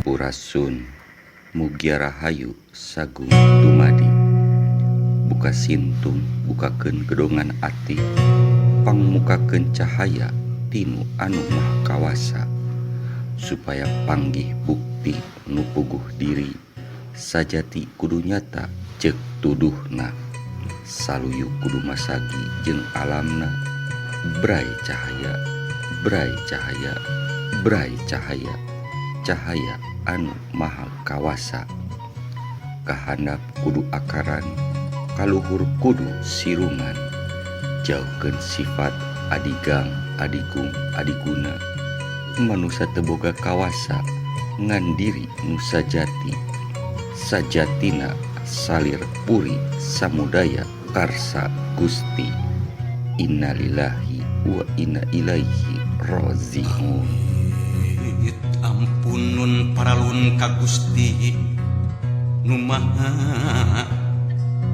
Sampurasun Mugia Rahayu Sagung Dumadi. Buka sintung bukakeun gedongan ati, pangmukakeun cahaya tinu anu Maha Kawasa, supaya panggih bukti nu puguh diri sajati kudu nyata ceuk tuduhna. Saluyu kudu masagi jeung alamna, bray cahaya, bray cahaya, bray cahaya, cahaya anu Maha Kawasa. Kahandap kudu akaran, kaluhur kudu sirungan, jauhkeun sifat adigang, adigung, adiguna. Manusa teu boga kawasa ngan diri nu sajati, sajatina salir puri samudaya karsa Gusti. Innalillahi wa inna ilaihi rajiun. Ampunun paralun ka Gusti nu Maha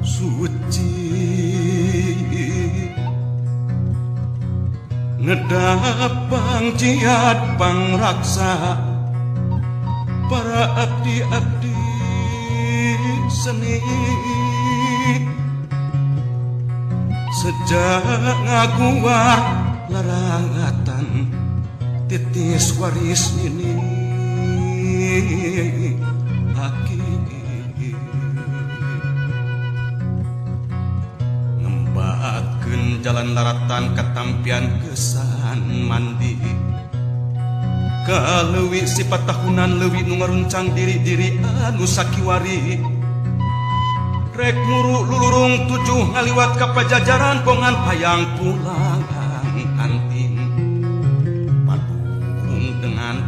Suci, ngedap pangjiat pangraksa para abdi-abdi seni. Sejak ngaguar larangatan titis waris ini aki, ngembakeun jalan laratan katampian kesan mandi. Kaleuwi sifat tahunan leuwi nu ngaruncang diri-diri anu sakiwari. Rek muru lulurung tujuh ngaliwat ka pajajaran bongan payang pulang anting.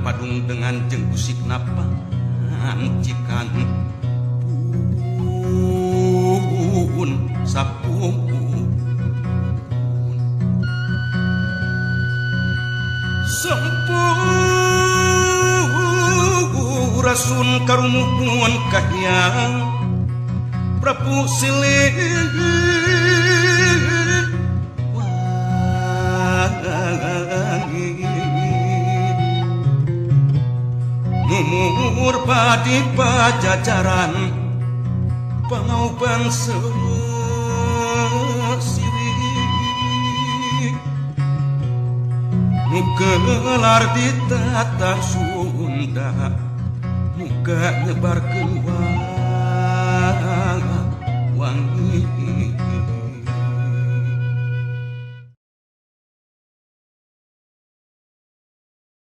Padung dengan jeung usikna pancikan pun sapung. Sampurasun karumuhun kahiyang Prabu Siliwangi, numur padi pajajaran pangaubang siwi, nu gelar di tatar Sunda muga nyebarkeun.